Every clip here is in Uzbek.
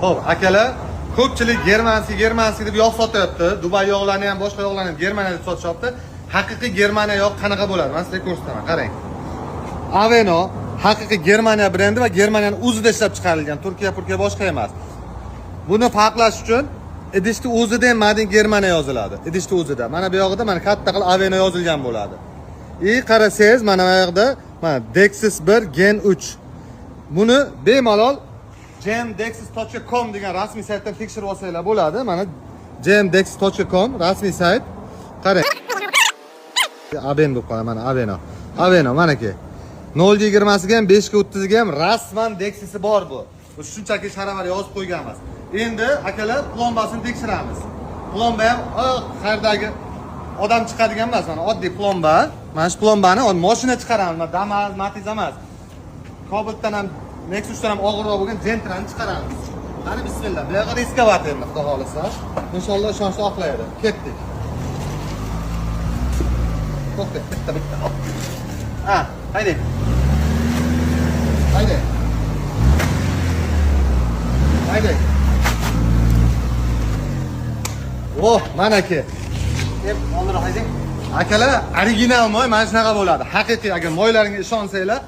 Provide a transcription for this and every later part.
Xo'p, akalar, ko'pchilik германский, германский deb yog' sotyapti. Dubay yog'larini ham, boshqa yog'larni ham Germaniya deb sotishyapti. Haqiqiy Germaniya yog' qanaqa bo'ladi? Men sizlarga ko'rsataman. Qarang. Aveno haqiqiy Germaniya brendi va Germaniyani o'zida ishlab chiqarilgan. Turkiya, Turkiya boshqa emas. Buni farqlash uchun idishni o'zida ham "Made in Germania" yoziladi. Idishni o'zida. Mana bu yog'ida mana katta qilib Aveno yozilgan bo'ladi. И qarasangiz, mana bu yoqda mana Dexis 1 Gen 3. Buni bemalol jmdexis.com degan rasmiy saytdan tekshirib olsanglar bo'ladi. Mana jmdexis.com rasmiy sayt. Qarang. Aben bo'lib qoladi, mana Aveno. Aveno manaki. 0.20 ga ham, 5 ga 30 ga ham rasman Dexisi bor bu. Bu shunchaki sharavar yozib qo'ygan emas. Endi, akalar, plombasini tekshiramiz. Plomba ham qayerdagi odam chiqadigan emas, mana oddiy plomba. Mana shu plombani mashina chiqaramiz, mana Damas, Matiz emas. Cobaltdan ham, Nexusdan ham og'irroq bo'lgan Gentrani chiqaramiz. Qani, bismillah. Bu yoqqa рисковать endi, xudo xohlasa. Inshaalloh ishonchni oqlaydi. Ketdik. To'xta, bitta bitta. Ha, haydang. Haydang. Haydang. Oh, manaki. Deb oldinroq haydang. Akalar, original moy mana shunaqa bo'ladi. Haqiqiy agar moylaringga ishonsanglar,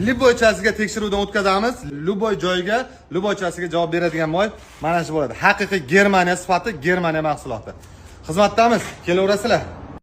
любой chasiga tekshiruvdan o'tkazamiz. Любой joyga, любой chasiga javob beradigan moy mana shu bo'ladi. Haqiqiy Germaniya sifati, Germaniya mahsuloti. Xizmatdamiz. Kelaverasizlar.